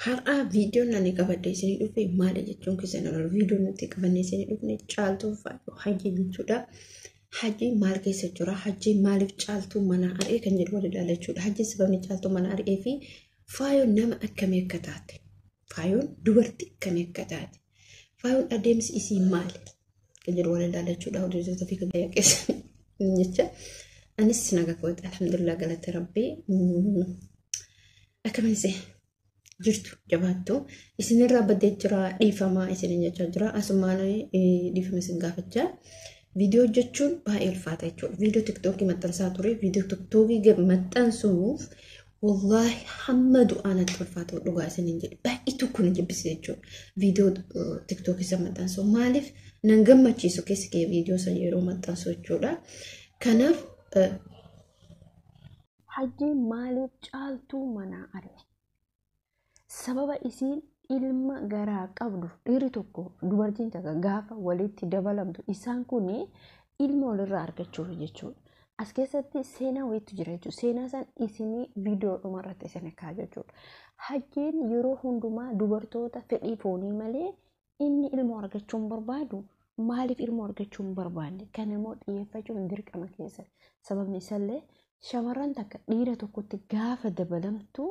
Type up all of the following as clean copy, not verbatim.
Har'a viidiyoon ani qabadhee isinii dhufe maali jechuun keessan oolu. Viidiyoon nuti qabannee isinii dhufne Caaltuu Hajji jechuudha. Hajji maal keessa jira? Hajji maaliif Caaltuu mana ari'ee kan jedhu wal ilaala jechuudha. Hajji sababni Caaltuu mana ari'ee fi Faayoon nama akkamii akka taate? Faayoon dubartii akkamii akka taate? Faayoon adeemsi isii maali? Kan jedhu wal ilaala jechuudha. Hordoftoota fi kabajaa keessa jecha. Anis nagaa kooti, alhamdulillah, galata rabbii. Akkamiin jirtu? Jabaattu isinirraa baddee jira, dhiifamaa isinin jechaa jira. Asumaan dhiifama isin gaafachaa. Viidiyoo hojjechuun baay'ee ulfaata jechuudha. Viidiyoo TikTokii maxxansaa ture. Viidiyoo TikTokii maxxansuuf wallaahi hamma du'aa natti ulfaata, dhugaa isinin jedhe. Baay'ee tokko na jibbise jechuudha. Viidiyoo TikTokii isa maxxansu maaliif nan gammachiisu keessi kee viidiyoo san yeroo maxxansu jechuudha. Kanaaf Hajjiin maaliif Caaltuu manaa ari'e? Sababa isiin ilma garaa qabdu. Dhiirri tokko, dubartiin takka gaafa walitti dabalamtu isaan kun ilma walirraa argachuuf jechuudha. As keessatti seenaa wayiitu jira jechuudha. Seenaa san isinii viidiyoo dhumarratti isin kaa jechuudha. Hajjiin yeroo hundumaa dubartoota fedhii foonii malee inni ilma argachuu hin barbaadu. Maaliif ilma argachuu hin barbaanne? Kana immoo xiyyeeffachuun dirqama keessa. Sababni isallee shamarran takka dhiira tokkotti gaafa dabalamtu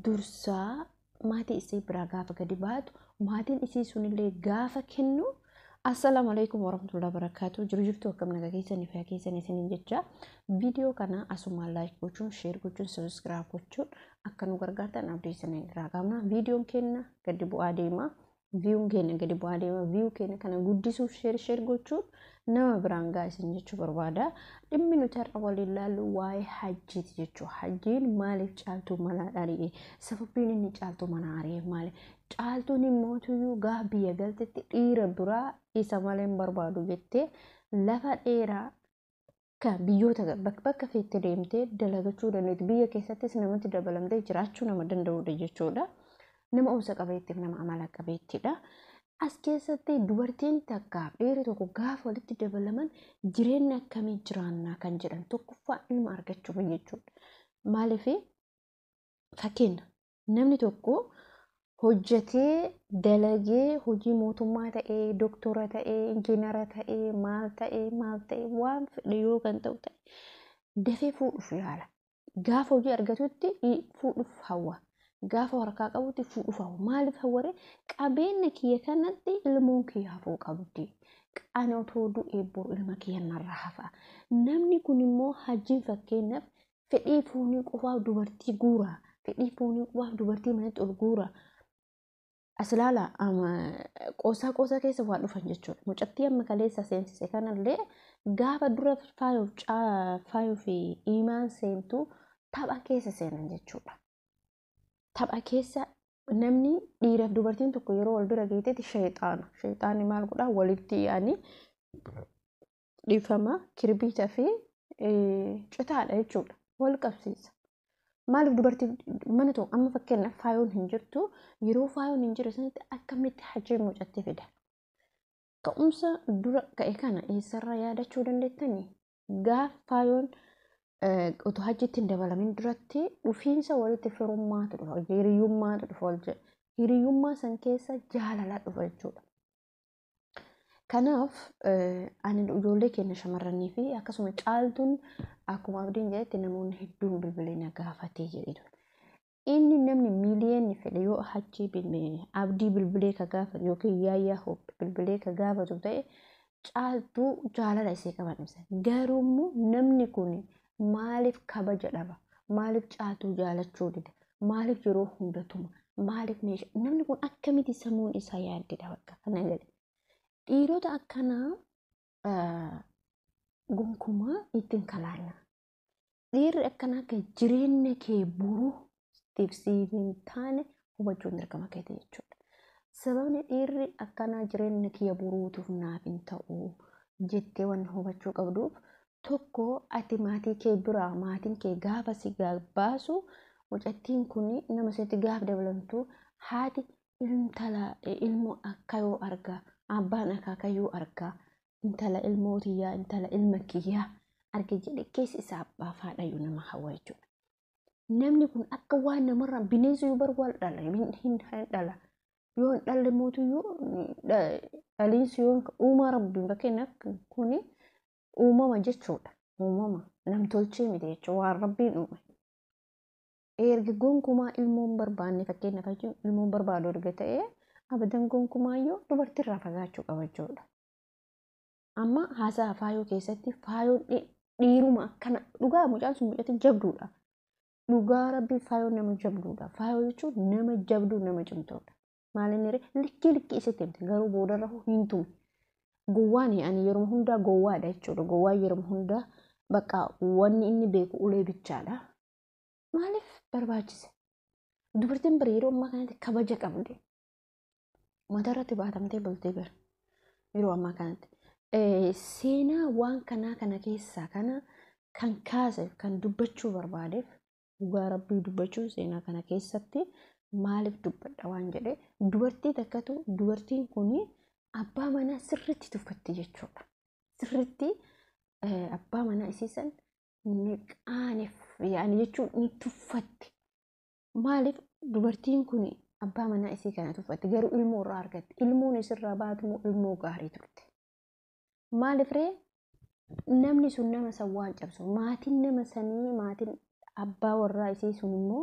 dursaa maatii isii biraa gaafa gadi baatu maatiin isii sunillee gaafa kennu. Assalaamu alaikum warahmatullahi wabarakatuh. Jiru jirtu, akkam nagaa keessanii fi keessanii isiniin jecha. Viidiyoo kana asumaan like gochuun, share gochuun, subscribe gochuun akka nu gargaartan abdii isin irraa qabna. Viidiyoon keenya gadi bu'aa deema. Viewn keenya gadi bu'aa deema. View keenya kana guddisuuf share share gochuun nama biraan gahaa isin jechuu barbaada. Dhimmi nuti har'a waliin ilaallu waa'ee Hajjiiti jechuudha. Hajjiin maaliif Caaltuu mana ari'e? Sababiin inni Caaltuu mana ari'e maali? Caaltuun immoo tuyyuu gaafa biyya galtetti dhiira biraa isa malee hin barbaadu jettee lafa dheeraa kan biyyoota bakka feette deemtee dalagachuu dandeetti. Biyya keessattis namatti dabalamtee jiraachuu nama danda'udha jechuudha. Nama obsa qabeettiif nama amala qabeettidha. As keessatti dubartiin takkaaf dhiirri tokko gaafa walitti dabalaman jireenya akkamii jiraannaa kan jedhan tokkoffaa ilma argachuuf jechuudha. Maaliif? Fakkeenya, namni tokko hojjetee dalagee, hojii mootummaa ta'ee, doktora ta'ee, injiinara ta'ee, maal ta'ee, maal ta'ee, waan fedhe yoo kan ta'u ta'e dafee fuudhuuf yaala. Gaafa hojii argatutti fuudhuuf hawwa. Gaafa waraqaa qabutti fuudhuuf hawwa. Maaliif hawware? Qabeenya kiyya kanatti ilmoon kiyya hafuu qabdi. Ani otoo du'ee boru ilma kiyya narraa hafa. Namni kun immoo Hajjiin fakkeenyaaf fedhii foonii qofaaf dubartii guura. Fedhii foonii qofaaf dubartii manatti ol guura. As ilaala, qoosaa qoosaa keessa waa dhufan jechuudha. Mucattii amma kaleessa seensise kanallee gaafa dura faayuuf imaan seentu tapha keessa seenan jechuudha. Tapha keessa namni dhiiraaf dubartiin tokko yeroo wal bira geetetti sheexaana. Sheexaanni maal godhaa? Walitti yaa'anii, dhiifama, kirbiita fi citaadha jechuudha. Wal qabsiisa. Maaliif dubartii mana tokko, amma fakkeenyaaf faayoon hin jirtu, yeroo faayoon hin jirre sanatti akkamitti Hajjiin mucatti fida? Ka'umsa dura ka'e kana eessarraa yaadachuu dandeettanii? Gaafa faayoon otoo Hajjitti hin dabalamin duratti dhufiinsa walitti firummaatu dhufa, hiriyyummaatu dhufa wal jedha. Hiriyyummaa san keessa jaalala dhufa jechuudha. Kanaaf ani ijoollee keenya shamarranii fi akkasuma Caaltuun akkuma Abdiin jedhetti namoonni hedduun bilbilee na gaafatee jedhe ture. Inni namni miiliyoonni fedhe yoo Hajjii Abdii bilbilee ka gaafatu yookiin Yaayyaa Hoop bilbilee ka gaafatu ta'e Caaltuu jaalala isee qaban ibsa. Garuu immoo namni kun maaliif kabaja dhaba? Maaliif Caaltuu jaalachuu dida? Maaliif yeroo hundatuma? Maaliif meeshaa? Namni kun akkamitti sammuun isaa yaaddedha bakka kana gadi. Dhiirota akkanaa gonkumaa ittiin kalaanna. Dhiirri akkanaa akka jireenya kee boruu siif hin taane hubachuun dirqama keeti jechuudha. Sababni dhiirri akkanaa jireenya kiyya boruutuuf naaf hin ta'u jettee waan hubachuu qabduuf tokko, ati maatii kee biraa maatiin kee gaafa si baasu, mucattiin kun nama sitti gaafa dabalamtu haati intala ilmoo akkayoo argaa, abbaan akaakayyuu argaa, intala ilmoo tiyyaa, intala ilma kiyyaa arge jedhe keessi isaa abbaa fi haadhayyuu nama hawwa jechuudha. Namni kun akka waan namarraa bineensi yoo bar wal dhala hin dhala. Yoo hin dhalle mootuyyuu dhaliinsi yoo uumaa rabbiin fakkeenyaaf kuni uumama jechuudha. Uumama namtolchee miti jechuudha waan rabbiin uume. Erga gonkumaa ilmoon barbaanne fakkeenyaaf ilmoon barbaadu erga ta'ee abadan gonkumaayyuu dubartiirraa fagaachuu qaba jechuudha. Amma haasaa faayoo keessatti faayoon dhiiruma akkana dhugaa mucaan sun mucatti jabduudha. Dhugaa rabbii faayoon nama jabduudha. Faayoo jechuun nama jabduu nama cimtuudha. Maal inni likkii likkii isitti himte garuu boodarra hin tume. Gowwaan ani yeroo hundaa gowwaadha jechuudha. Gowwaan yeroo hundaa bakka wanni inni beeku ulee bichaadha. Maaliif barbaachise? Dubartiin bari yeroo ammaa kanatti kabaja qabdi. Matarratti baatamtee bultee bira yeroo ammaa kanatti. Seenaa waan kanaa kana keessaa kana kan kaaseef kan dubbachuu barbaadeef dhugaa rabbii dubbachuu seenaa kana keessatti maaliif dubbadha waan jedhee dubartii takkatu dubartiin kun abbaa manaa sirriitti tuffatti jechuudha. Sirriitti abbaa manaa isiisan ni qaanef yaani jechuun ni tuffatti. Maaliif dubartiin kun abbaa manaa isii kana tuffatti garuu ilmoo irraa argatti. Ilmoon isirraa baatu immoo ilmoo gaarii turte. Maaliif ree namni sun nama san waan cabsu maatiin nama sanii maatiin abbaa warraa isii sun immoo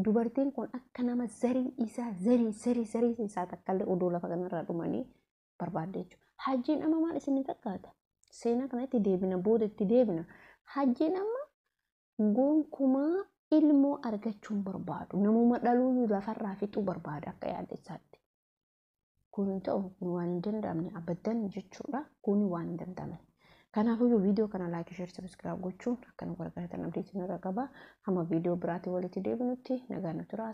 dubartiin kun akka nama zarii isaa zarii zarii zarii isaa takkallee odoo lafa kanarraa dhumanii barbaadde jechuudha. Hajjiin amma maal isin fakkaata? Seenaa kana itti deebina booda itti deebina. Hajjiin amma gonkumaa ilmoo argachuun barbaadu. Namuma dhaluu lafarraa fixuu barbaada akka yaada isaatti. Kun hin ta'u kun waan hin danda'amne abaddan jechuudha. Kun waan hin danda'amne. Kanaafuu viidiyoo kana like, share, subscribe gochuun akka nu gargaartan abdii isin irra qaba. Hamma viidiyoo biraatiin walitti deebinutti nagaan nu turaa.